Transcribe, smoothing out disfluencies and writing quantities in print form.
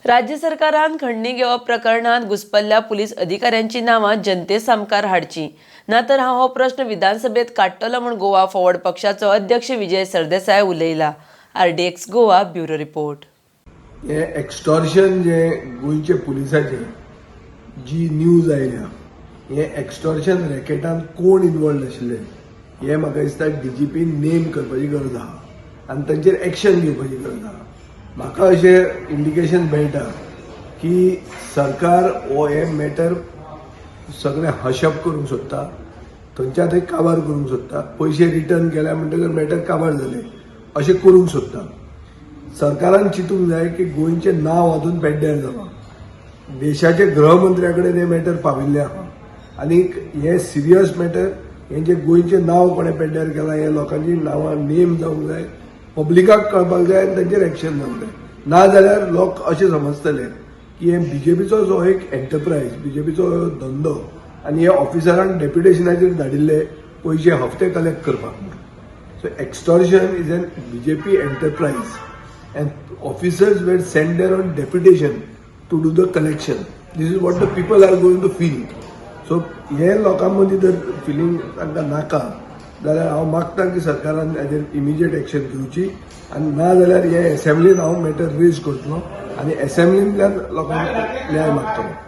राज्य सरकारान खंडणी घेवप प्रकरणात घुस्पल्ल्या पुलीस अधिकाऱ्यांची नांवां जनते सामकार हाडची, ना तर हांव हो प्रश्न विधानसभेत काडटलो म्हूण गोवा फॉरवर्ड पक्षाचो अध्यक्ष विजय सरदेसाय उलयला. RDX Goa, bureau report. हे एक्स्टॉर्शन जे गोंयचे पुलिसाचे जी न्यूज आयल्या, हे एक्स्टॉर्शन रॅकेटान कोण इनवॉल्ड आशिल्ले हे म्हाका दिसता डीजीपीन नेम करपाची गरज आहा आनी तांचेर एक्शन घेवपाची गरज आहा. म्हाका अशें इंडिकेशन मेळटा की सरकार हो हे मॅटर सगळें हशप करूंक सोदता, थंयच्या थंय काबार करूंक सोदता. पयशे रिटर्न केल्या म्हणटकर मॅटर काबार जाले अशें करूंक सोदता. सरकारान चिंतूंक जाय की गोंयचें नांव हातून पेड्ड्यार जालां. देशाचे गृहमंत्र्या कडेन हें मॅटर पाविल्लें आहा आनी हें सिरियस मॅटर. हें जें गोंयचें नांव कोणें पेड्ड्यार केलां, हें लोकांची नांवां नेम जावंक जाय, पब्लिकाक कळपाक जाय आनी तांचेर एक्शन जावंक जाय. ना जाल्यार लोक अशें समजतले की हे बीजेपीचो जो एक एंटरप्रायज, बीजेपीचो धंदो आनी हे ऑफिसरांक डेप्युटेशनाचेर धाडिल्ले पयशे हफ्ते कलेक्ट करपाक म्हणून. So extortion is an BJP enterprise and officers were sent there on deputation to do the collection. This is what the people are going to feel. So हे लोकां मदीं जर फिलींग तांकां नाका जाल्यार हांव मागता की सरकारान हाजेर इमिजिएट एक्शन घेवची आनी ना जाल्यार हे एसेंब्लीन हांव मॅटर रेज करतलो आनी एसेंब्लींतल्यान लोकांक न्याय मागतलो.